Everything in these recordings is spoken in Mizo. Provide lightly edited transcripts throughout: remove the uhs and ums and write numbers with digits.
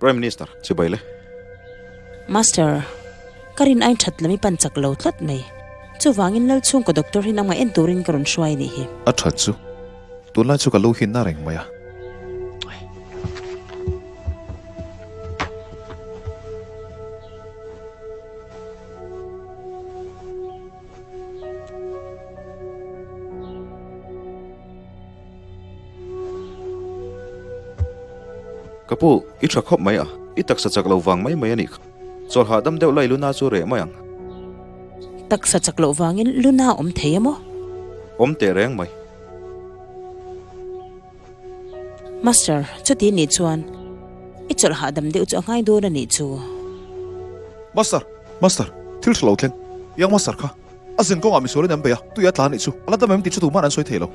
Prime Minister, chibai le. Master, ka rin ain that lam i pan chak lo tlat mai. Chuvangin lal chhungkaw doctor hi nangmah en turin ka rawn hruai anih hi. A that chu. Tunlai chu ka lu hi na reng mai a. Ka pu, i tha khawp mai a, i taksa chak lo vang mai mai a nih kha. Chawl hahdam deuh la i luna chu reh mai ang. Taksa chak loh vangin luna awm thei a maw? Awm teh reng mai. Master, chuti nih chuan i chawlh hahdam deuh chu a ngai dawn a nih chu. Master, Master, thil tha lo thleng. Young Master kha a zin kawngah misualin an bei a, tui a tla a nih chu. A la dam em tih chu tuman an sawi thei lo.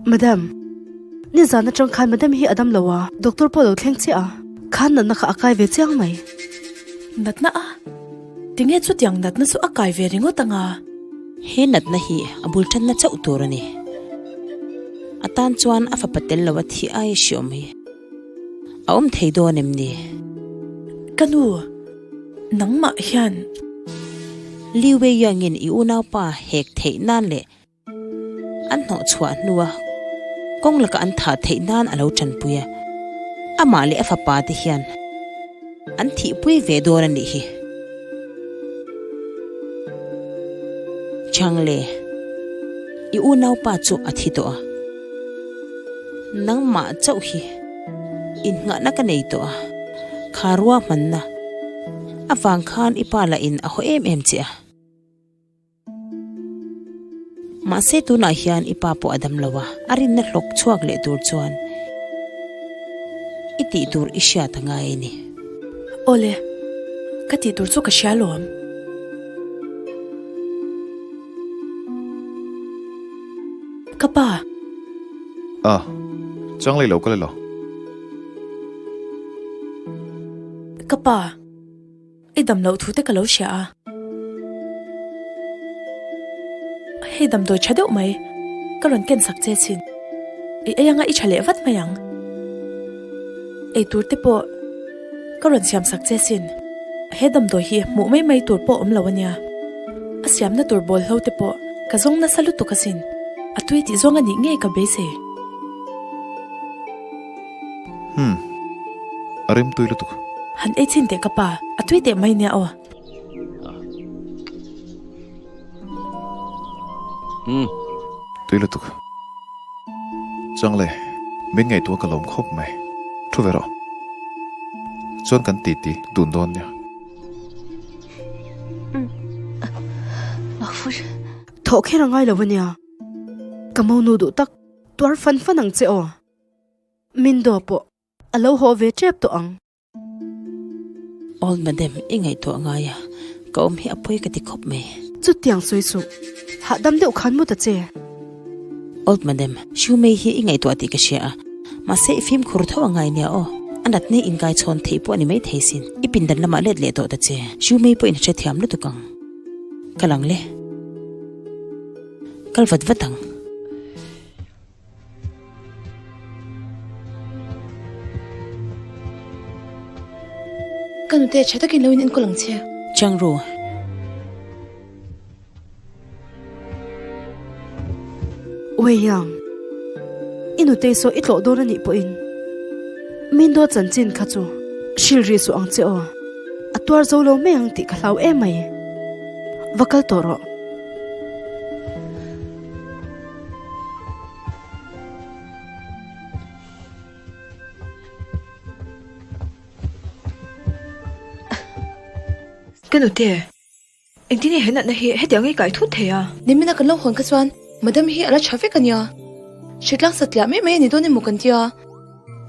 Madam, nizan atang khan madam hi a dam lo a, doctor pawh a lo thleng chiah a, khan natna kha a kai ve chiang mai. Natna a? Tinge chutiang natna chu a kai ve ringawt anga? He natna hi a bul tanna chauh tur a ni. A tan chuan a fapa tel lo a thih ai hriawm hi. A awm thei dawn em ni? Ka nu, nangmah hian. Liu Wei Yang-in i unaupa hek theih nan leh an hnawh chhuah hnua kawng laka an thah theih nan a lo tanpui a, amah leh a fapa te hian an thihpui ve dawn a nih hi. Changle, i unaupa chu a thi tawh a. Nangmah chauh hi innghahna ka nei tawh a, kha ruahmanna avang khan i pa lah in a haw em em che a. Mahse tunah hian i pa pawh a dam lo a, a rinna hlawk chhuak leh tur chuan i tih tur i hriat a ngai a ni. Awle, ka tih tur chu ka hria lawm. Ka pa. A, chang lei lo ka le lo. Ka pa, i dam loh thu te ka lo hria a. Hei damdawi tha deuh mai, ka rawn ken sak che chin. I ei anga i tha leh vat mai ang. Ei tur te pawh ka rawn siam sak che sin. He damdawi hi hmuh mai mai tur pawh awm lo a nia. A siamna tur bawlhlo te pawh ka zawng nasa lutuk asin. A tui tih zawng a nih ngei ka beisei. Hmm. A rem tui lutuk. Han ei chhin teh ka pa, a tui teh mai nia aw. Hmm. Tui lutuk. Changle, min ngaihtuah ka lawm khawp mai. Thu ve rawh. Chuan kan titi dun dawn nia. Thawh kher a ngai lo ania. Ka monu duh tak tuar fan fan ang che aw. Min daw pawh a lo haw ve tep tawh ang. Old madam i ngaihtuah ngai a, ka awm hi a pawi ka ti khawp mai. Chutiang sawi suh, hahdam deuh khan mu ta che. Old madam, Xiumei hi i ngaihtuah tih ka hria a, mahse i fimkhur tho a ngai nia aw. A natna i inkaichhawn theih pawh a ni maithei sin. I pindan lamah let leh tawh ta che. Xiumei pawhin a hrethiam lutuk ang. Kal ang le. Kal vat vat ang. Ka nute tha takin lo in enkawl ang che. Chiang ru. Wei Yang, i nutei saw i tlawh dawn a nih pawhin min dawt chanchin kha chu hrilh rih suh ang che aw. A tuar zo lo mai ang tih ka hlau em mai. Va kal tawh rawh. Ka nute, engtin nge he natna hi hetiang i kai thut thei a? Nimina kan lo hawn kha chuan Madam hi a la tha vek a nia. Hritlang satliah mai mai a ni dawn emaw kan tia.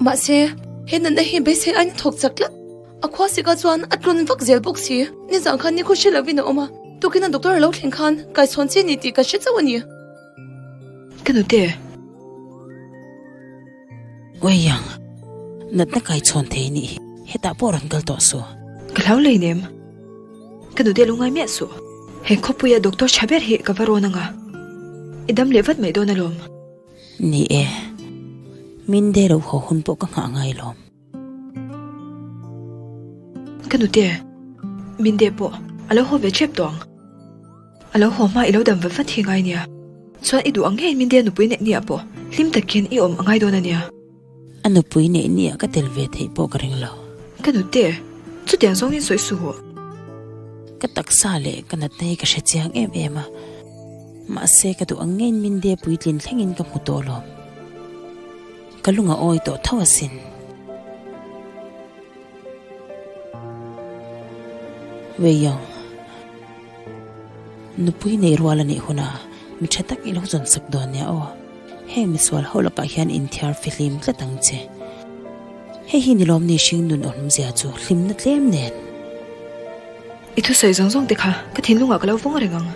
Mahse, he natna hi beisei aiin a thawk chak tlat. A khua sika chuan a tlun vak zel bawk si. Nizan khan nikhaw hre lovin a awm a, tukin a doctor a lo thleng khan kaichhawn chi a ni tih kan hre chauh a ni. Ka nute. Wei Yang, Natna kai chhawn thei nih hi. Hetah pawh rawn kal tawh suh. Ka hlau hleinem. Ka nute lu ngai miah suh. He khawpuia doctor tha ber hi ka va rawn anga. I dam leh vat mai dawn alawm. Ni e. Min de lo haw hun pawh ka nghah ngai lawm. Ka nute, min de pawh a lo haw ve tep tawh ang. A lo haw hma i lo dam vat vat hi ngai nia. Chuan i duh ang ngeiin min de nupui neih nia pawh hlim takin i awm a ngai dawn a nia. A nupui neih nia ka tel ve theih pawh ka ring lo. Ka nute, chutiang zawngin sawi suh u. Ka taksa leh ka natna hi ka hre chiang em em a. Mahse ka duh ang ngeiin min de puitlin thlengin ka hmu tawh lawm. Ka lung a awi tawh tho asin. Weiyong, nupui nei rual a nih hunah mi tha tak i lo zawn sak dawn nia aw. Heng misual ho lakah hian inthiar fihlim tlat ang che. Hei hi ni lawm ni hring nun awmzia chu hlimna tlem nen. I thusawi zawng zawng te kha ka thinlungah ka lo vawng reng ang.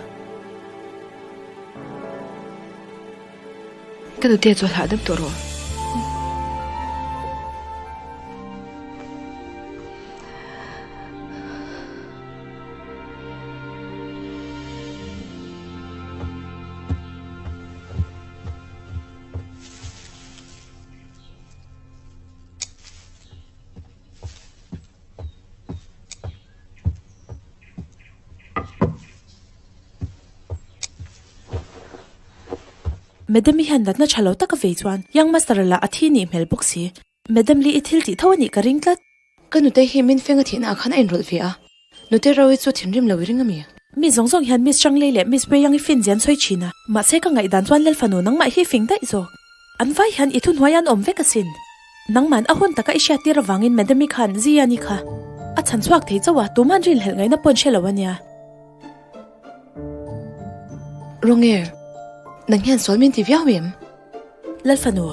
Ka nute chu a hlah dam tawh rawh. Madam i hian natna tha lo taka vei chuan Young Master lah a thi nih hmel bawk si. Madam Lee i thil tih tho a nih ka ring tlat. Ka nute hi min feng a thihna ah khan a inrawlh ve a, nute Rau-i chu thinrim lo i ring a mi? Mi zawng zawng hian Miss Changlei leh Miss Weiyang i fin zian sawi thin a, mahse ka ngaihdan chuan Lalfanu nangmah hi fing daih zawk. An vai hian i thuhnuai an awm vek asin. Nangman a hun taka i hriattir avangin Madam-i khan Ziani kha a chhan chhuak thei chauh a, tuman rinhlelh ngaihna pawh an hre lo a nia. Rawnger, nang hian sual min ti viau em? Lalfanu,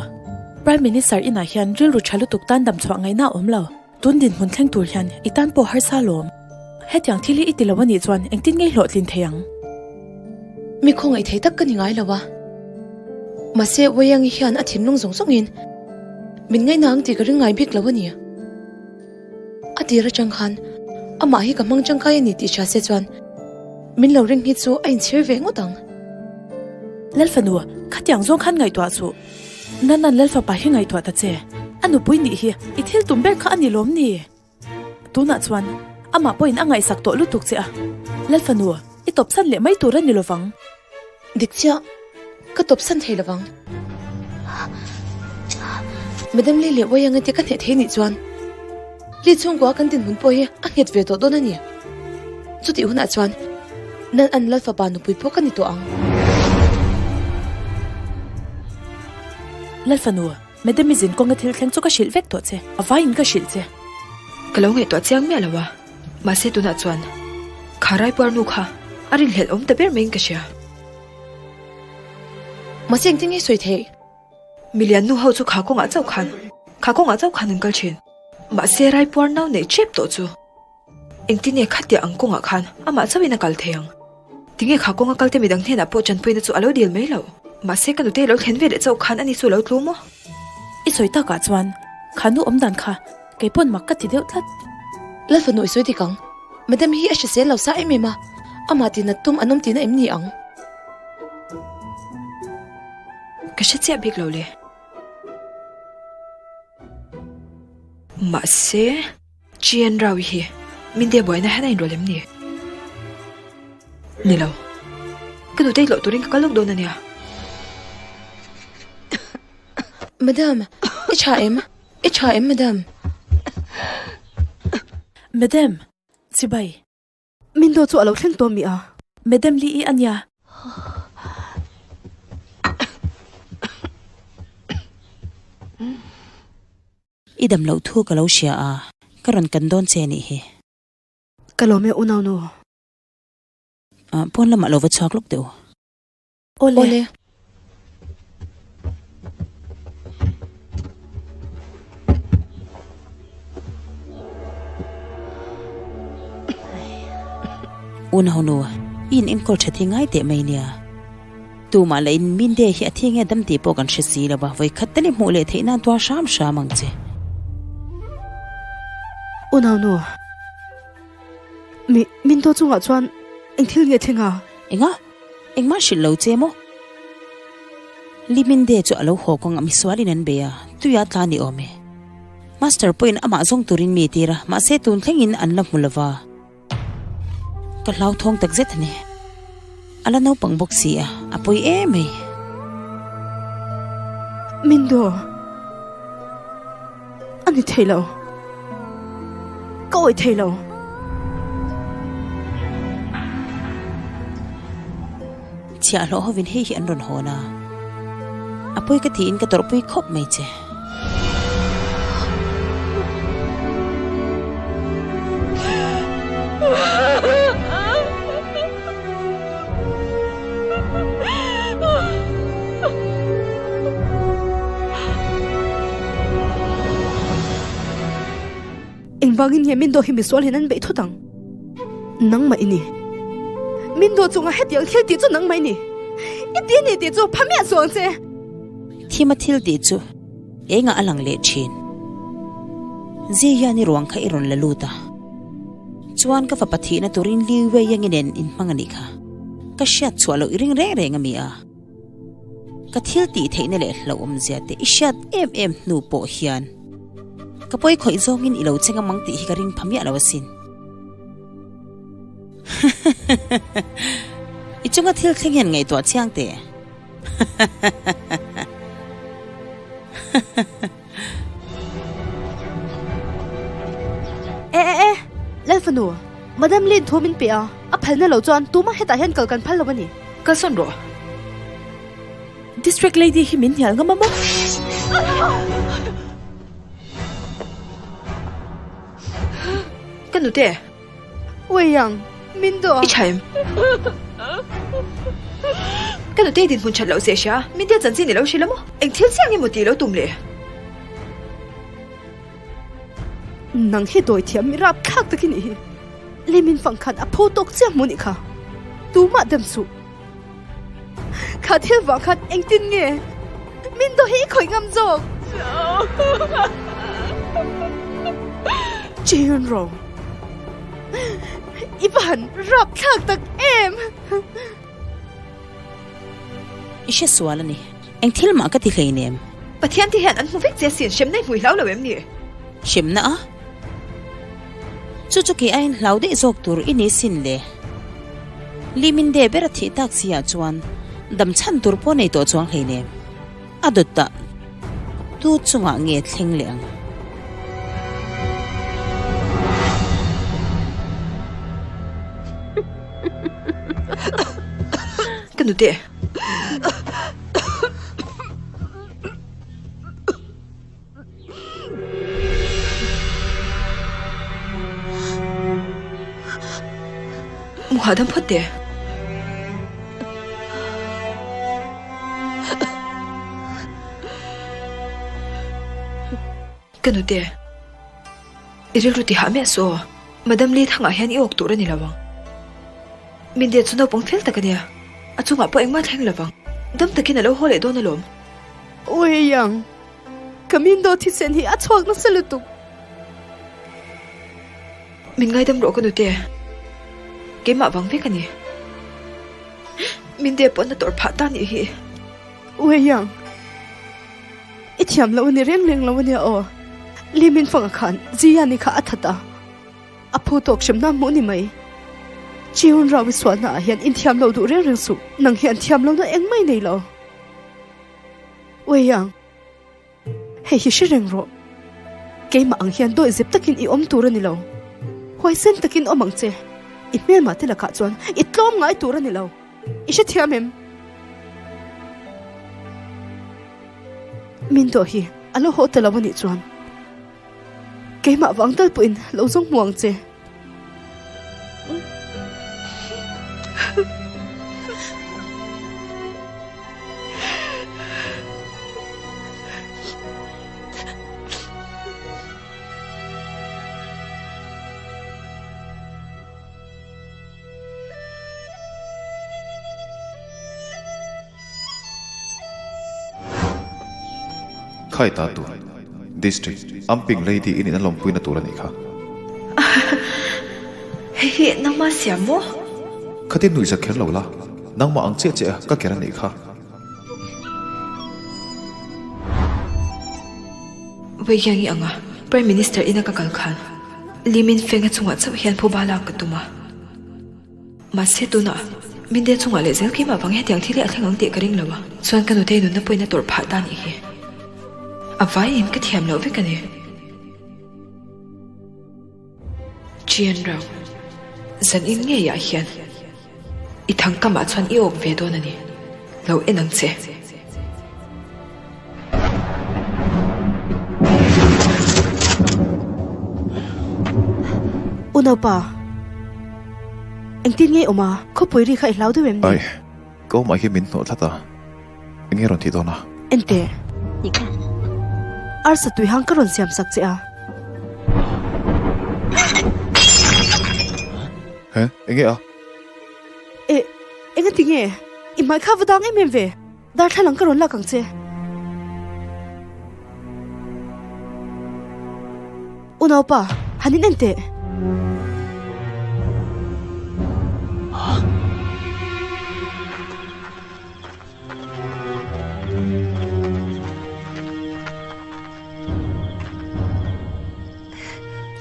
Prime Minister inah hian rilru tha lutuk tan dam chhuah ngaihna a awm lo. Tun dinhmun thleng tur hian i tan pawh harsa lawm. Hetiang thil hi i ti lo a nih chuan engtin ngei hlawhtlin thei ang? Mi khawngaih thei tak ka ni ngai lo a. Mahse, Weiyangi hian a thinlung zawng zawngin min ngaihna ang tih ka ring ngai bik lo a ni. A tir atang khan amah hi ka hmang tangkai a ni tih hria se chuan min lo ring hi chu a inchhir ve ngawt ang. Lalfanu, khatiang zawng khan ngaihtuah suh. Nanan Lalfapa hi ngaihtuah ta che. A nupui nih hi i thil tum ber kha a ni lawm ni? Tunah chuan amah pawhin a ngaihsak tawh lutuk che a. Lalfanu, i tawpsan leh mai tur a ni lovang. Dik chiah, ka tawpsan thei lovang. Madam Lee leh Wayang-a te ka hneh thei nih chuan Lee chhungkua kan dinhmun pawh hi a nghet ve tawh dawn a ni. Chutih hunah chuan Nan An Lalfapa nupui pawh ka ni tawh ang. Lalfanu, Madam i zin kawnga thil thleng chu ka hrilh vek tawh che, a vaiin ka hrilh che. Ka lo ngaihtuah chiang miah lo a, mahse tunah chuan kha raipuar nu kha a rinhlelh awm ta ber maiin ka hria. Mahse engtin nge sawi theih? Milian nu ho chu kha kawngah chauh khan, kha kawngah chauh khan an kal thin. Mahse raipuar nau neih tep tawh chu engtin nge khatia ang kawngah khan amah chauhin a kal thei ang? Tinge kha kawnga kalte midang hnenah pawh tanpuina chu a lo dil mai lo. Mahse ka nute lo thlen ve leh chauh khan ani chu a lo tlu maw? I sawi takah chuan kha nu awm dan kha kei pawn mak ka ti deuh tlat. Lalfanu i sawi dik ang. Madam hi a hrisel lo sa em em a, amah tinat tum an awm tihna em ni ang? Ka hre chiah bik lo le. Mahse. Chian Rao hi min de buaina hian a inrawlh em ni? Ni lo. Ka nute tlawh turin ka kal lawk dawn a nia. Madam, i tha em? I tha em, madam? Madam, chibai. Min daw chu a lo thleng tawh mi a? Madam Li i a nia. I dam loh thu ka lo hria a, ka rawn kan dawn che nih hi. Ka lawm e unau nu. Ah, pawn lamah lo va chhuak lawk teh u. Awle. Awle. Unau nu, i in enkawl tha thi ngai teh mai nia. Tumah lah in min de hi a thi nge dam tih pawh kan hre si lo va, vawi khat tal i hmuh leh theih nan tuar hram hram ang che. Unaunu, mi min daw chungah chuan eng thil nge thleng a? Enga? Engmah hrilh lo che maw? Liminde chu a lo haw kawngah misualin an bei a, tuia tla ni awm e. Master pawhin amah zawng turin mi tir a, mahse tun thlengin an la hmu lova. Ka hlauthawng tak zet a ni. A la naupang bawk si a, a pawi em mai. Mindo, a ni thei lo. Ka awih thei lo. Chhiahhlawh hovin hei hi an rawn hawn a, a pawi ka tiin ka tawrhpui khawp mai che. Engvangin nge Mindo hi misual hian an beih thut ang? Nangmah i ni. Mindo chunga hetiang thil tih chu nangmah i ni. I ti a ni tih chu pha miah suh ang che. Thima thil tih chu engah a lang leh thin. Zia hian i ruang kha i rawn la lut a. Chuan ka fapa thihna turin Liu Wei Yang-i nen inhmang a nih kha. Ka hriat chhuah loh i ring reng reng a mi a. Ka thil tih theihna leh hlauhawmzia te i hriat em em hnu pawh hian ka pawi khawih zawngin i lo che ngam ang tih hi ka ring pha miah lo asin. I chunga thil thleng hian ngaihtuah chiang teh. E e e, Lalfanu, Madam Lin thu min pe a, a phalna lo chuan tumah hetah hian kal kan phal lo a ni. Kalsawn rawh. District Lady hi min hnial ngam a maw? Ka nute. Wei ang, min duh a. I tha em? Ka nute dinhmun that loh che hria, min tia chanchin i lo hrilh a maw? Eng thil chiah nge maw tih i lo tum le? Nang hi dawi thiam mi rap thlak tak i nih hi. Li min fang khan a pho tawk chiah hmu nih kha. Tumah dem suh. Kha thil vang khan engtin nge min daw hi i khawih ngam zawk? Chiun ro. I va han rap thlak tak em! I hre sual a ni. Eng thil mah ka ti hleinem. Pathian te hian an hmu vek che asin, hremna i hmui hlau lo em ni? Hremna a? Chu chu kei aiin hlau daih zawk tur i ni sin le. Liminde ber a thih tak si ah chuan dam chhan tur pawh nei tawh chuang hleinem. A dawt ah tu chungah nge thleng leh ang? Ka nute. Mu hahdam phawt teh. Ka nute, i rilru ti hah miah suh aw. Madam Lee thangah hian i awk tur a ni lo ang. Min det chu naupang fel tak a nia, a chungah pawh engmah thleng lo vang. Dam takin a lo haw leh dawn alawm. Ui ang, ka min dawt thisen hi a chhuak nasa lutuk. Min ngaidam rawh ka nute, keimah vang vek a ni. Min det pawh na tawrh phah ta nih hi. Ui ang, i thiam loh a ni reng reng lo a nia aw. Li min fanga khan Ziyani kha a that a. A phu tawk hremna hmuh ni mai. Chiun Rao i sualna ah hian inthiam lo duh reng reng suh. Nang hian thiam lohna engmah i nei lo. Wei ang, hei hi hre reng rawh. Keimah ang hian dawih zep takin i awm tur a ni lo. Huaisen takin awm ang che. I hmelmah te lakah chuan i tlawm ngai tur a ni lo. I hrethiam em? Min dawh hi a lo haw ta lo a nih chuan. Keimah vang tal pawhin lo zawng hmu ang che. Khai ta tur District Amping Lady in in a lawmpuina tur a nih kha. hi nangma siam maw? Khatin nuihza kher lo la, nangmah ang chiah chiah a ka ker a nih kha. Vawihiang i ang a, Prime Minister ina ka kal khan Lee Min Feng a chungah chauh hian phuba lak ka tum a. Mahse tunah Minde chungah leh zel keimah vang hetiang thil hi a thleng ang tih ka ring lo a, chuan ka nutei nunna pawhin a tawrh phah ta nih hi. A vaiin ka thiam loh vek a ni. Chian rau, zan in ngeiah hian i thangkamah chuan i awk ve dawn a ni, lo en ang che. Unaupa, engtin nge i awm a? Khawpui ri kha i hlau deuh em ni? Aih, ka awmah hian min hnawh tlat a, eng nge rawn tih dawn a? Enteh, arsa tuihang ka rawn siam sak che a. He, eng nge a? Eh, engati nge? I hmai kha va dang em em ve? Darthlalang ka rawn lak ang che. Unaupa, han in en teh.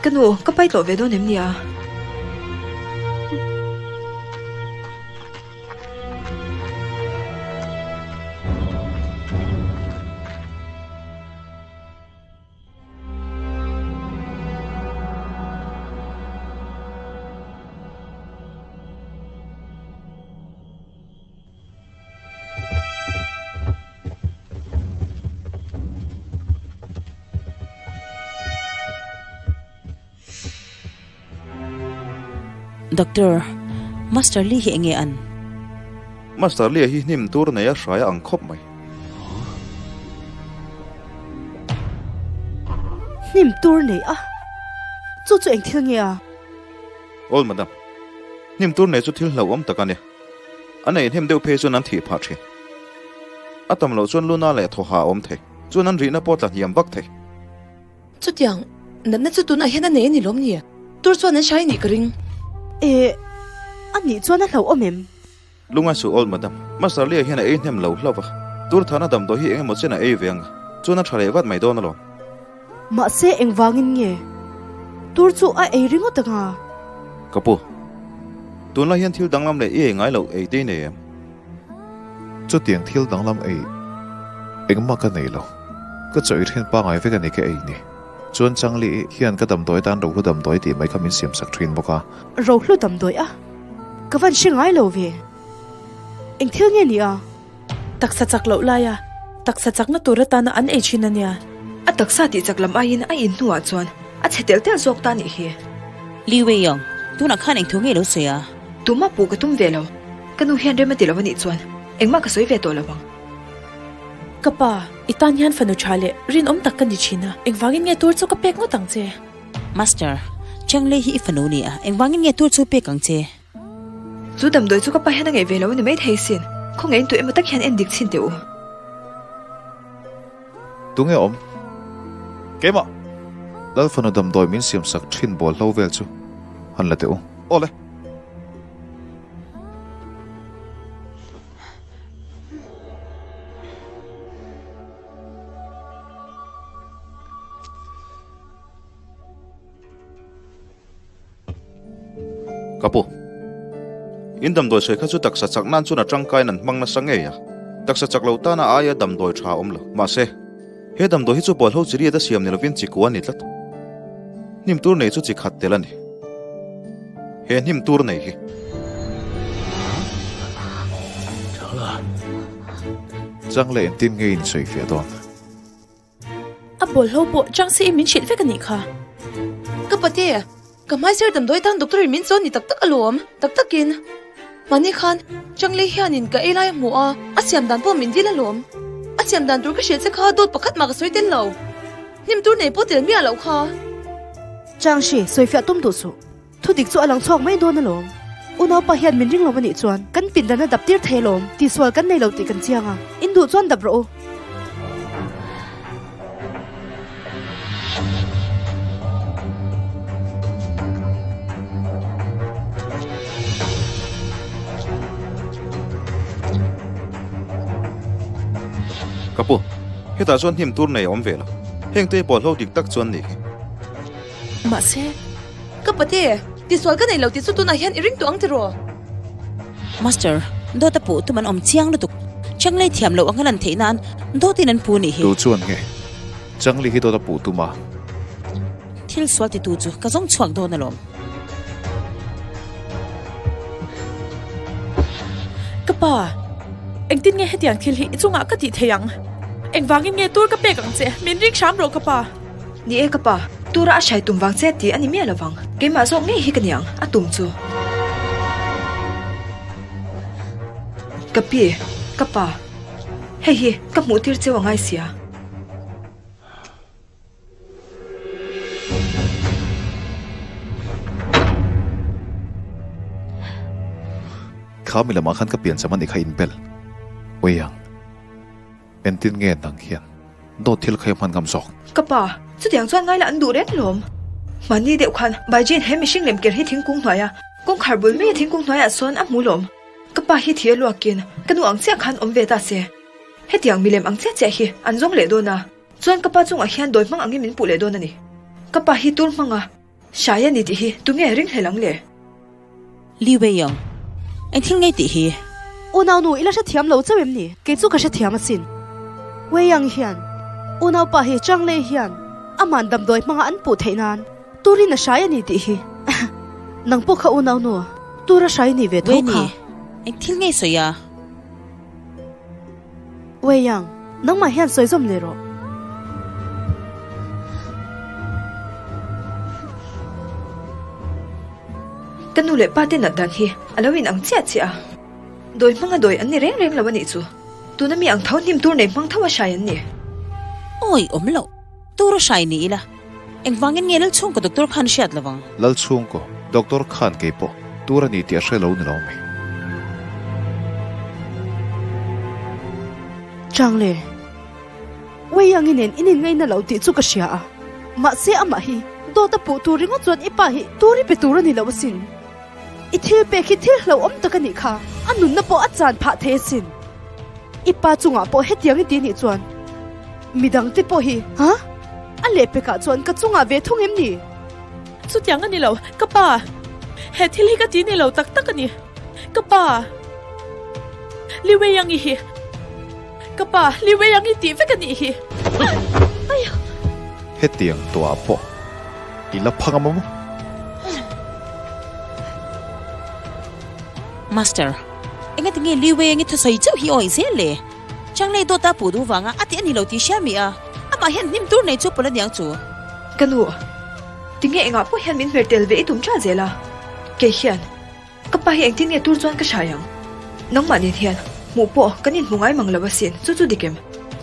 Ka nu, ka pai tlawh ve dawn em nia? Doctor, Master Lee hi enge an? Master Lee hi hnim tur nei a hrai a ang khawp mai. Hnim tur nei a? Chu chu eng thil nge a? Aw madam, hnim tur nei chu thil hlauhawm tak a nia. A nei hnem deuh phei chuan an thih phah thin. A tam loh chuan luna leh thawha a awm thei. Chuan an rihna pawh tla hniam vak thei. Chutiang, natna chu tunah hian a nei a ni lawm ni? Tur chuan an hrai nih ka ring. Eh, a nih chuan a hlauhawm em? Lunga suh Old Madam, Master Lee-a hian a ei hnem lo hlauh va. Tur thana damdawi hi eng emaw chen a ei ve ang a, chuan a tha leh vat mai dawn alawm. Mahse engvangin nge tur chu a ei ringawt ang a? Ka pu, tunlai hian thil danglam leh i ei ngai loh ei te i nei em? Chutiang thil danglam ei engmah ka nei lo. Ka chaw i then pangai vek a ni ka ei ni. Chuan Changli hian ka damdawi atan rohlu damdawi tih mai kha min siam sak thin bawk a. Rohlu damdawi a? Ka van hre ngai lo ve. Eng thil nge ni a? Taksa chak loh laia taksa chakna tur atana an ei thin a nia. A taksa tih chak lam aiin a in hnuah chuan a chhe telh telh zawk ta nih hi. Li Weiyong, tunah khan eng thu nge lo sawi a? Tumah puh ka tum ve lo. Ka nu hian rem a ti lo a nih chuan engmah ka sawi ve tawh lo ang. Ka pa, i tan hian fanu tha leh rinawm tak ka ni thin a, engvangin nge tur chu ka pek ngawt ang che? Master, Cheng Lei hi i fanu ni a, engvangin nge tur chu pek ang che? Chu damdawi chu ka pa hian a ngaih ve lo a ni maithei sin, khawngaih in tu emaw tak hian en dik chhin teh u. Tunge awm? Keimah! Lalfanu damdawi min siam sak thin bawl hlo vel chu han la teh u. Awle! Ka pu, in damdawi sawi kha chu taksa chak nan chuan a tangkaiin an hmang nasa ngei a, taksa chak lo tana aia damdawi tha a awm lo. Mahse, he damdawi hi chu bawlhlo chi riat a siam ni lovin chi kua a ni tlat. Hnim tur nei chu chi khat tel a ni. He hnim tur nei hi. Chang leh engtin nge in sawi fiah dawn? A bawlhlo pawh chang si in min hrilh vek a nih kha. Ka pate, ka hmaisir damdawi tan doctor in min chawn ni tak tak alawm, tak takin. Mahni khan Changlei hianin ka ei lai a hmu a, a siam dan pawh min dil alawm. A siam dan tur ka hrilh che kha dawt pakhat mah ka sawi tel lo. Hnim tur nei pawh tel miah loh kha. Changshi, sawifiah tum duh suh. Thudik chu a lang chhuak mai dawn alawm. Unaupa hian min ring lo a nih chuan kan pindan a dap tir thei alawm, tihsual kan nei lo tih kan chiang a, in duh chuan dap rawh u. Ka pu, hetah chuan hnim tur nei a awm ve lo. Heng te hi bawlhlo dik tak chuan nih hi. Mahse. Ka pate, tisual ka nei lo tih chu tunah hian i ring tawh ang tiraw? Master, dawt a puh tum an awm chiang lutuk. Changlei thiam loh anga lan theih nan dawtin an pu nih hi. Tu chuan nge Changli hi dawt a puh tum a? Thil sual titu chu ka zawng chhuak dawn alawm. Ka pa, engtin nge hetiang thil hi i chungah ka tih thei ang? Engvangin nge tur ka pek ang che? Min ring hram rawh ka pa. Ni e ka pa, tura a hrai tum vang che tih a ni miah lovang. Keimah zawk ngei hi ka niang, a tum chu. Ka pi, ka pa, hei hi ka hmuh tir cheu a ngai sia. Kha mi lamah khan ka piancham a nih kha inbel. Uiang. Entin nge nang hian dawt thil kha i hman ngam zawk? Ka pa, chutiang chuan ngaila an duh reng lawm. Mahni deuh khan Baijin he mihring lem ker hi thingkung hnuaia kawngkhar bul mai a thingkung hnuaiah sawn a hmu lawm. Ka pa hi thi a luakin ka nu ang chiah khan awm ve ta se. Hetiang milem ang chiah chiah hi an zawng leh dawn a, chuan ka pa chungah hian dawi hmang angin min puh leh dawn a ni. Ka pa hi tur hmang a, hrai a ni tih hi tunge ringhlel ang le? Li Weiyang, eng thil ngei tih hi? Unau nu i la hrethiam lo chauh em ni? Kei chu ka hrethiam asin. Weiyang hian unaupa hi Chang Lei hian aman damdawi hmanga an puh theih nan turin a hrai a ni tih hi. Nang pawh kha unau nu tur a hrai ni ve tho kha. Weini, eng thil ngei sawi a? Weiyang, nangmah hian sawi zawm leh rawh. Ka nu leh pa te nat dan hi a lo in ang chiah chiah a, dawi hmanga dawi an ni reng reng lo a nih chu. Tuna mi ang tho hnim tur nei hmang tho a hrai an ni. Awi awm loh, tur a hrai ni ila, engvangin nge Lalchhungkaw doctor khan hriat lo ang? Lalchhungkaw doctor khan kei pawh tur a ni tih a hre lo ni lo mai. Changle, Weiyangi nen in inngaina lo tih chu ka hria a, mahse amah hi dawt a puh tur ringawt chuan i pa hi tur i pe tur a ni lo asin. I thil pek hi thil hlauhawm tak a nih kha, a nunna pawh a chan phah thei asin. I pa chungah pawh hetiang i ti nih chuan midang te pawh hi, ha? A lehpekah chuan ka chungah ve thung em ni? Chutiang a ni lo, ka pa. He thil hi ka ti ni lo tak tak a ni. Ka pa. Li Weiyangi hi. Ka pa, Li Weiyangi tih vek a nih hi. Hetiang tuah pawh i la phang a maw? Master, engati nge Li Weiyangi thusawi chauh hi awih zel le? Changlei dawta puh duh vanga a ti a ni lo tih hria mi a, amah hian hnim tur nei chu pawlh a niang chu. Ka nu, tinge engah pawh hian min hmer tel ve i tum tha zel a? Kei hian ka pa hi engtin nge tur chuan ka hrai ang? Nangmah nen hian hmuh pawh kan inhmu ngai mang lo asin, chu chu dik em?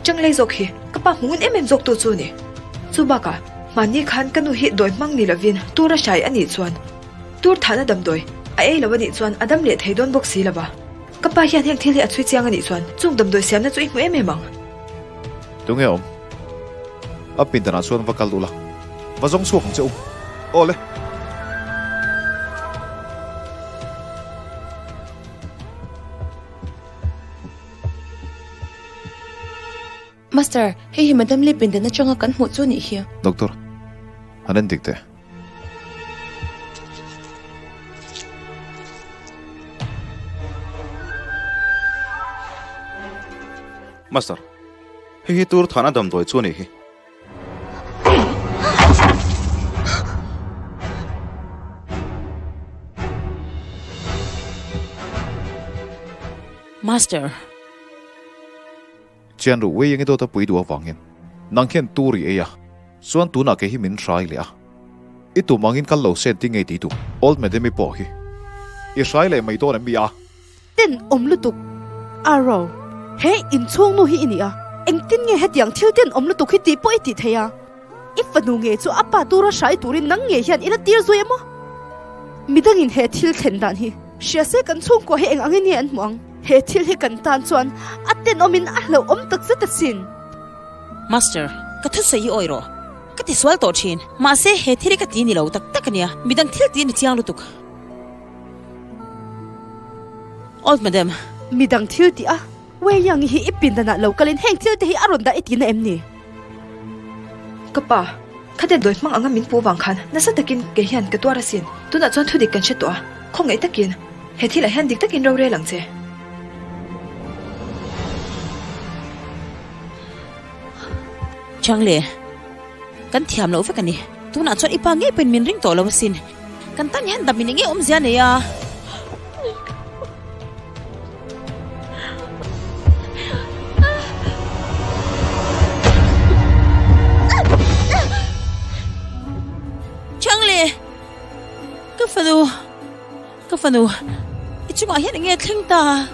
Changlei zawk hi ka pa hmu ngun em em zawk tu chu ni. Chu bakah mahni khan ka nu hi dawi hmang ni lovin tur a hrai a nih chuan tur thahna damdawi a ei lo a nih chuan a dam leh thei dawn bawk si lo va. Ka pa hian heng thil hi a chhui chiang a nih chuan chung damdawi siamna chu i hmu em em ang. Tunge awm? A pindanah chuan va kal ula, va zawng chhuak ang che u. Aw le. Master, hei hi Madam Lee pindan atanga kan hmuh chu nih hi. Doctor, han en dik teh. Master, hei hi tur thana damdawi chu a nih hi. Master. Chian ruh wei eng i dawt a pui duh avangin nang hian tur i ei a, chuan tunah kei hi min hrai leh a. I tum angin kal lo sen ti ngei ti duh Old Madam-i pawh hi i hrai leh mai dawn em mi a? Ten awm lutuk Arrow, he inchhung nu hi i ni a, engtin nge hetiang thil ten awm lutuk hi tih pawh i tih thei a? I fanu ngei chu a pa tura hrai turin nang ngei hian i la tir zui emaw? Midangin he thil thlen dan hi hria se kan chhungkua hi eng angin nge an hmuh ang? He thil hi kan tan chuan a tenawmin a hlauhawm takzet asin. Master, ka thusawi hi awi rawh. Ka ti sual tawh thin. Mahse, he thil hi ka ti ni lo tak tak ania. Midang thil ti a ni chiang lutuk. Old Madam. Midang thil tih a. Wei Yang hi i pindanah lo kalin heng thil te hi a rawn dah i tihna em ni? Ka pa, khatia dawi hmang anga min pu vang khan nasa takin kei hian ka tuar asin. Tunah chuan thudik kan hre tawh a, khawngaih takin he thilah hian dik takin rorel ang che. Chang le, kan thiam loh vek a ni. Tunah chuan i pa ngei pawhin min ring tawh lo asin. Kan tan hian dam in enge awmzia nei a? Chang le, ka fanu, ka fanu, i chungah hian enge thleng ta?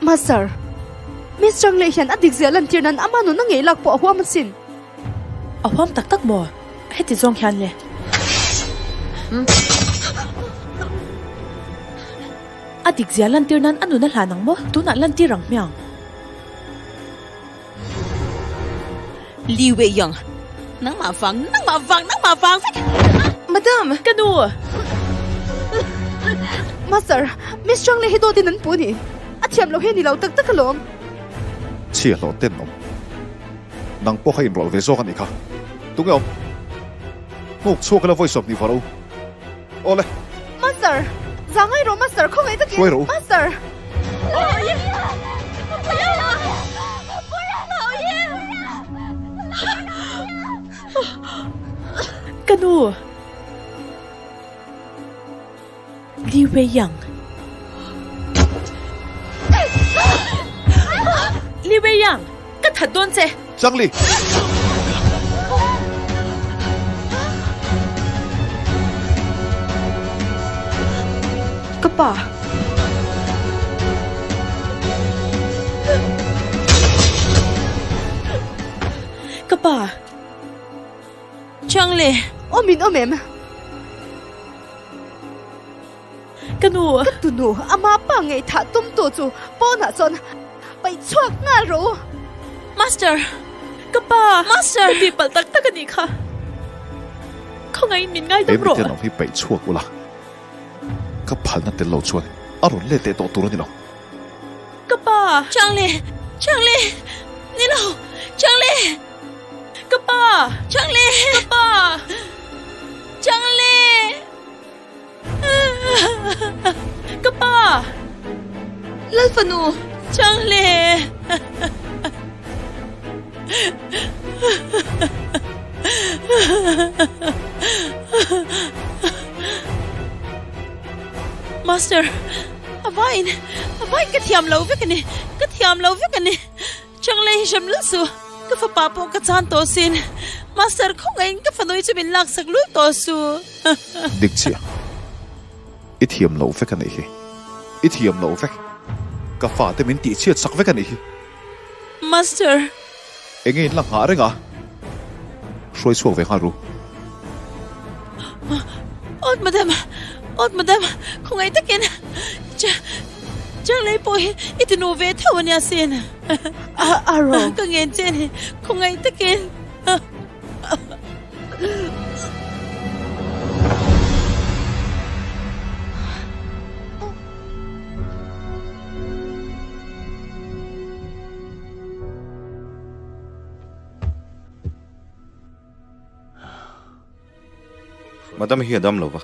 Master, Miss Chang leh hian a dik zia lantir nan ama nun a ngei lak pawh a huam asin. A huam tak tak maw? Heti zawng hian le. A dik zia lantir nan a nun a hlan ang maw? Tunah lantir ang hmiang. Li Wei Yang, nangmah vang, nangmah vang, nangmah vang vek! Madam! Ka nu! Master, Miss Chang leh hi dawtin an pu a ni. A thiam lo hi a ni lo tak tak alawm. Chhia hlawh ten awm. Nang pawh kha inrawlh ve zawk a nih kha. Tunge awm? Hnuk chhuak ila vawi 20 var u. Awle. Master! Zangai rawh Master, khawngaih takin. Hruai rawh u. Master! Ka nu! Li Wei Yang. Li Wei Yang, ka that dawn che! Chang Li! Ka pa! Ka pa! Chang Li! Awm in awm em? Ka nu! Ka tunu ama pa ngaihthah tumtu chu pawnah chuan paih chhuak nghal rawh u. Master! Ka pa! Master! Ka tihpalh tak tak a nih kha. Khawngaihin min ngaidam rawh. He miten awm hi paih chhuak ula, ka phalna tel lo chuan a rawn let leh tawh tur a ni lo. Ka pa! Changli! Changli! Ni lo! Changli! Ka pa! Changli! Ka pa! Changli! Ka pa! Lal fanu! Changli! Master, a vaiin, a vaiin ka thiam lo vek a ni, ka thiam lo vek a ni. Changlei hi hrem lul su, ka fapa pawh ka chan tawh sin. Master khawngaihin ka fanui chu min laksak lul tawh su. Dik chiah. I thiam loh vek a nih hi. I thiam loh vek. Ka fate min tihchhiat sak vek a nih hi. Master. Enge in la nghah reng a? Hruai chhuak ve nghal ru. Awt madam, awt madam, khawngaih takin Changlei pawh hi i ti nu ve theuh a nia sin. A rawh. Ka ngen che a ni, khawngaih takin. Madam hi a dam lo va,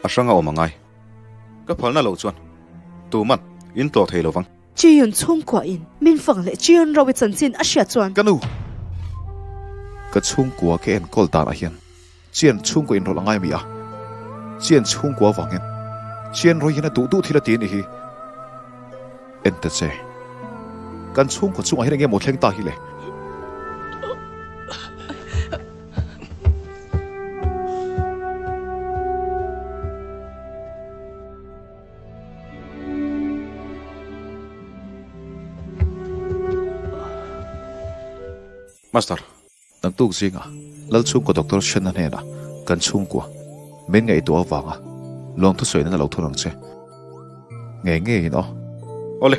a hrang a awm a ngai. Ka phalna loh chuan tuman in tlawh thei lo vang. Chiyun chhungkua in min fang leh Chiyun Rowi chanchin a hriat chuan. Ka nu! Ka chhungkua ka enkawl danah hian Chian chhungkua inrawlh a ngai mi a, Chian chhungkua avangin Chian Rowi hian a duh duh thil a ti a nih hi. En ta che, kan chhungkaw chungah hian enge maw thleng ta hi le? Master. Naktuk zingah Lalchhungkaw Doctor Shenna hnenah kan chhungkua min ngaihtuah avanga lawngthu sawi nan a lo thun ang che. Ngei ngeiin aw. Awle.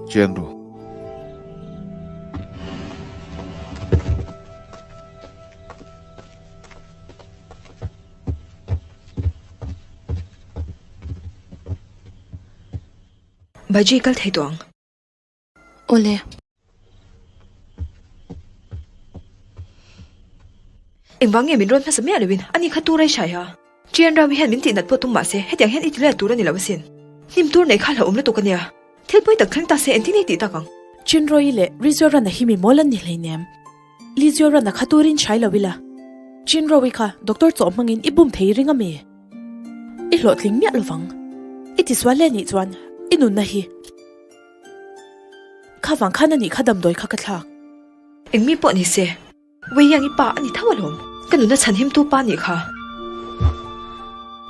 Chiang ru. Baji kal thei tawh ang. Awle. Engvang nge min rawn hmasa miah loin ani kha tur a i hrai a? Ṭian Rami hian min tihnat pawh tum mahse hetiang hian i ti let tur a ni lo asin. Hnim tur nei kha hlauhawm lutuk a nia. Thil pawi tak thleng ta se engtin i tih tak ang? Chinrawi leh Rizorana hi mi mawl an ni hleinem. Lizorana kha turin hrai lo ila. Chinrawi kha doctor chawh hmangin i bum thei ring a mi? I hlawhtling miah lovang. I tisual leh nih chuan i nunna hi kha vang khan a nih kha damdawi kha ka thlak. Engmi pawh ni se, Weiang i pa a ni tho alawm. Ka nunna chhanhimtu pa nih kha.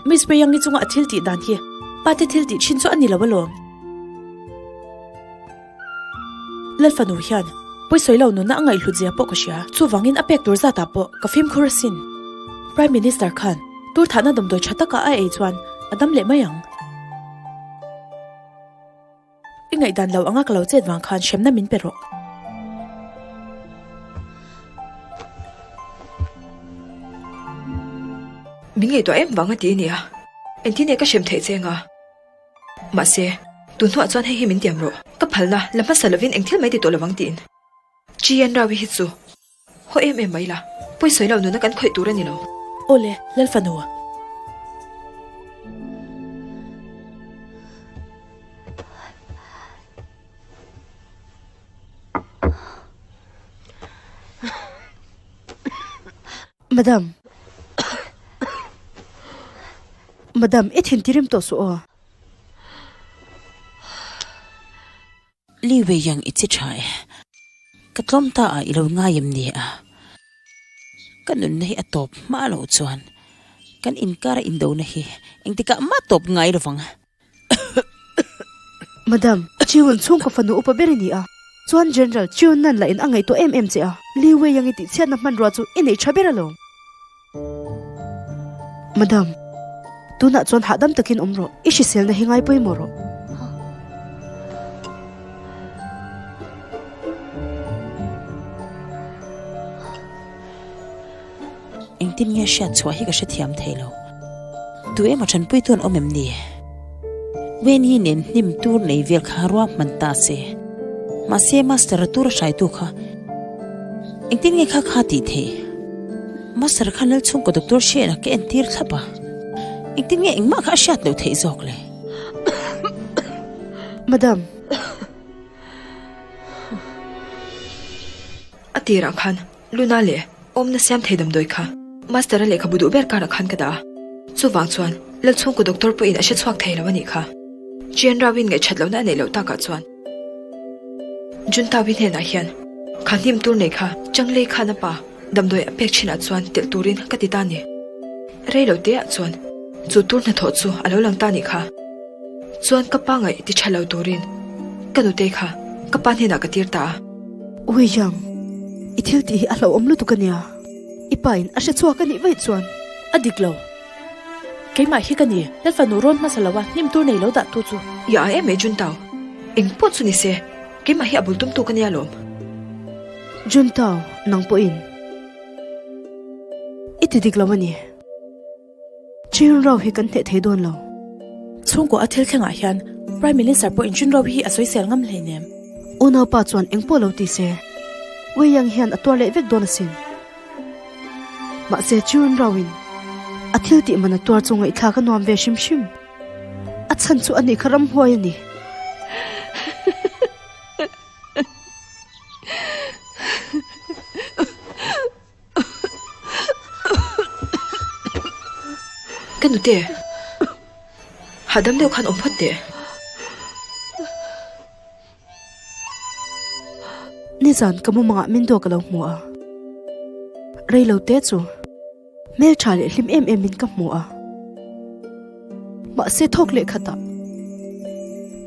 Miss Weiang i chunga a thil tih dan hi pa te thil tih thin chu a ni lo alawm. Lalfanu hian pawisawi lo nunna a ngaihhlut zia pawh ka hria. Chuvangin a pek tur zatah pawh ka fimkhur asin. Prime Minister khan tur thahna damdawi tha taka a ei chuan a dam leh mai ang. I ngaihdan lo anga ka lo chet vang khan hremna min pe rawh. Min ngaihtuah em vang a ti a nia. Engtin nge ka hrem theih che anga? Mahse, tun hnuah chuan hei hi min tiam rawh. Ka phalna la hmasa lovin eng thil mai ti tawh lovang tiin. Chian Rawi hi chu haw em em mai la, pawisawi lo nuna kan khawih tur a ni lo. Awle, Lalfanu. Madam. Madam, i thin tirim tawh suh aw. Li Wei Yang i chi tha e. Ka tlawm ta a i lo ngai em ni a? Ka nunna hi a tawp hma loh chuan kan inkara indona hi engtikah mah tawp ngai lovang. Madam, Chiun chhungkaw fanu upa ber i ni a, chuan General Chiun nan lah in a ngaihtuah em em che a, Li Wei Yang i tihchhiatna hmanrua chu i neih tha ber alawm. Madam, tunah chuan hahdam takin awm rawh, i hriselna hi ngai pawimawh rawh. Engtin nge hriat chhuah hi ka hrethiam thei lo. Tu emaw ṭanpui tu an awm em ni? Weni nen hnim tur nei vel kha ruahman ta se. Mahse Master-a tura hraitu kha engtin nge kha kha tih theih? Master khan Lalchhungkaw Doctor Shane-a ka entir thlap a, engtin nge engmah kha a hriat loh theih zawk le? Madam. A tirah khan Luna leh awmna siam thei damdawi kha Master-a lehkhabu duh ber karah khan ka dah a, chuvang chuan Lalchhungkaw Doctor pawhin a hre chhuak thei lo a nih kha. Chian Rao-in ngaihṭhat lohna a neih loh takah chuan Juntawi hnenah hian kha hnim tur nei kha Changlei khan a pa damdawi a pek thinah chuan telh turin ka ti ta ni. Rei lo teah chuan chu tur hnathawh chu a lo lang ta nih kha. Chuan ka pa ngaih ti tha lo turin ka nutei kha ka pa hnenah ka tir ta a. Ui Yang, i thil tih hi a hlauhawm lutuk a nia. I pa in a hre chhuak a nih vaih chuan. A dik lo. Keimah hi ka ni, Lal fanu rawn hmasa lo a, hnim tur nei lo dah tu chu. I a em e Juntao, eng pawh chu ni se, keimah hi a bul tumtu ka nia lawm. Juntao, nang pawhin i ti dik lo a ni. Chinrau hi kan hneh thei dawn lo. Chhungkaw a thil thlengah hian Prime Minister pawhin Chinrau hi a sawisel ngam hleinem. Unaupa chuan eng pawh lo ti se, Wei Yang hian a tuar leh vek dawn asin. Mahse Chinrauin a thil tih man a tuar chu ngaihthlak a nuam ve hrim hrim. A chhan chu a nih kha ramhuai a ni. Ka nute, hahdam deuh khan awm phawt teh. Nizan ka mumangah min dawk a lo hmu a, reilo te chu hmeltha leh hlim em em in ka hmu a. Mahse thawk leh khatah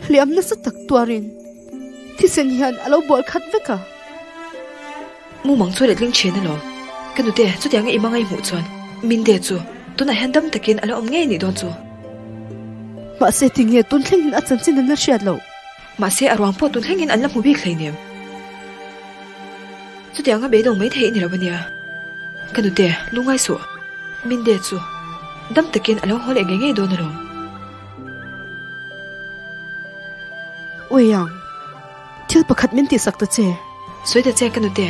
hliam nasa tak tuarin thisen hian a lo bual khat vek a. Mumang chu letling thin alawm. Ka nute, chutianga i hmangaih hmuh chuan Minde chu tunah hian dam takin a lo awm ngei nih dawn chu. Mahse tinge tun thlengin a chanchin an la hriat loh. Mahse a ruang pawh tun thlengin an la hmu bik hleinem. Chutianga beidawng mai thei i ni lo ania. Ka nute, lungngai suh. Minde chu dam takin a lo haw leh ngei ngei dawn alawm. Uiang, thil pakhat min tihsak ta che. Sawi ta che ka nute,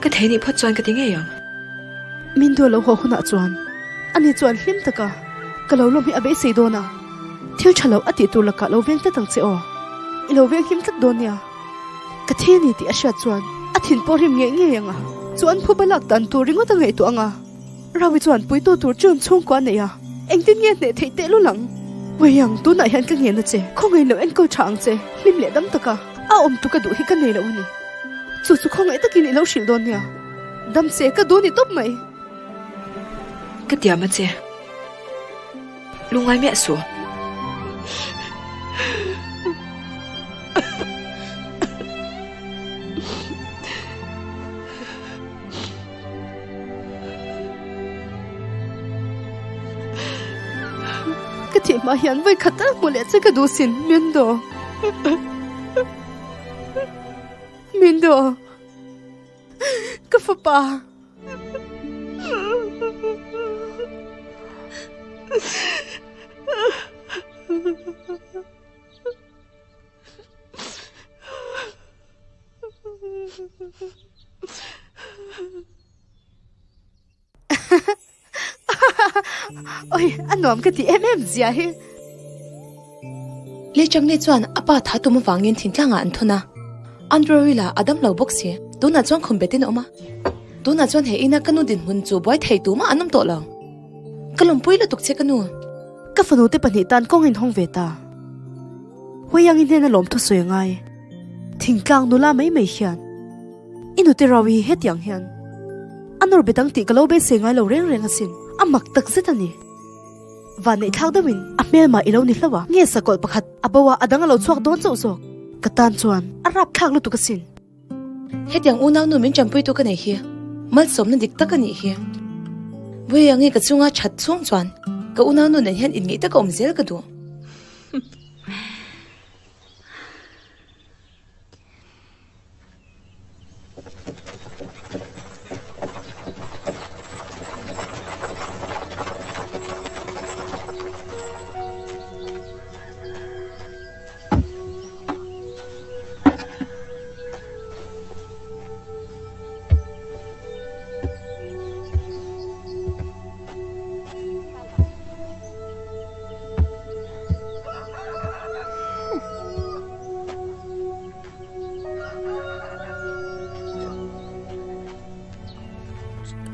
ka thei nih phawt chuan ka ti ngei ang. Min duah lo haw hunah chuan ani chuan hlim taka ka lo lawm hi a beisei dawn a, thil tha lo a tih tur lakah lo veng tlat ang che aw, i lo veng hlim tlat dawn nia. Ka thi a ni tih a hriat chuan a thin pawh rim ngei ngei ang a, chuan phuba lak dan tur ringawt a ngaihtuah ang a. Rawi chuan puitu tur chun chhungkua a nei a, engtin nge hneh theih teh lul ang? Weiang, tunah hian ka ngen a che, khawngaih lo enkawl tha ang che, hlim leh dam taka a awm tu ka duh hi ka nei lo a ni. Chu chu khawngaih takin i lo hrilh dawn nia, dam che ka duh ni tawp mai. Ka tiam a che. Lungngai miah suh. Ka thih hma hian vawi khat tal hmu leh che ka duh sin, Mindo. Mindo. Ka fapa. Oi, a nuam ka ti em em zia hi. Le Changli chuan a pa tha tum avangin thingtlangah an thawn a. Andrew-i lah a dam lo bawk si. Tunah chuan khum betin a awm a. Tunah chuan he ina ka nu dinhmun chu buai thei tumah an awm tawh lo. Ka lawmpui lutuk che ka nu. Ka fanute pahnih tan kawng inhawng ve ta. Huiang i hnena lawm thusawi a ngai. Thingtlang nula mai mai hian i nute rau hi hetiang hian a nawr bet ang tih ka lo beisei ngai lo reng reng asin, a mak tak zet a ni. Vanneih thlak deuhin a hmelmah i lo ni hlauh a, nge sakawlh pakhat a bo a, a dang a lo chhuak dawn chauh zawk. Ka tan chuan a rapthlak lutuk asin. Hetiang unau nu min tanpuitu ka nei hi malsawmna dik tak a nih hi. Vawiin nge ka chunga that chhung chuan ka unau nu nen hian inngeih taka awm zel ka duh.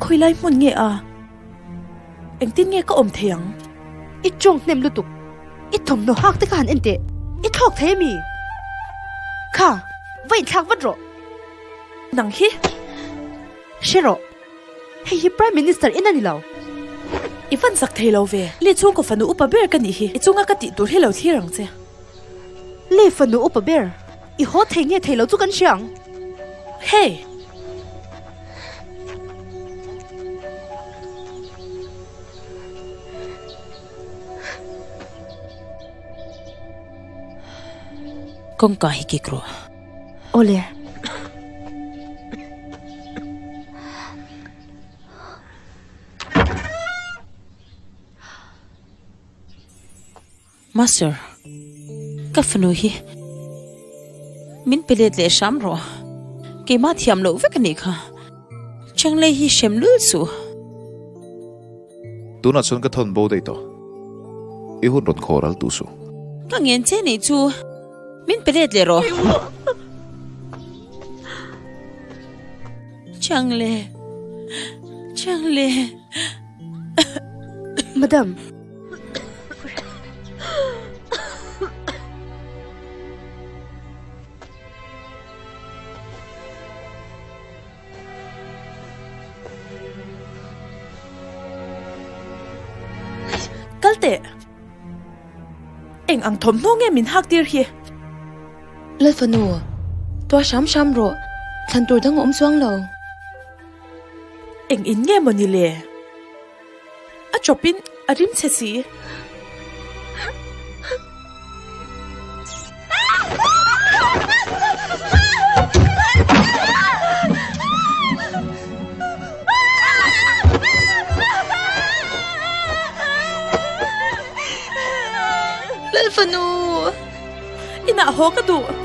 Khawilai hmun nge a? Engtin nge ka awm thei ang? I tawng hnem lutuk. I thawmhnaw hak te kha han en teh. I thlawk thei ami? Kha, va inthlak vat rawh. Nang hi. Hre rawh. Hei hi Prime Minister in a ni lo. I van zak thei lo ve. Le chhungkaw fanu upa ber ka nih hi. I chunga ka tih tur hi lo thlir ang che. Le fanu upa ber, i haw thei nge thei lo chu kan hria ang. Hey! Kawngka hi kik rawh. Awle. Master, ka fanu hi min pe let leh hram rawh. Keimah thiam loh vek a nih kha. Changlei hi hrem lul suh. Tunah chuan ka thawn bo daih tawh. I hun rawn khaw ral duh suh. Ka ngen che nih chu min pe let leh rawh. Changle, Changle. Madam. Kal teh. Eng ang thawmhnaw nge min hak tir hi? Lalfanu, tua hram hram rawh, thlan tur dang a awm chuang lo. Eng in nge maw ni le? A chawpin a rim che si. Lalfanu! Inah. Inah haw ka duh.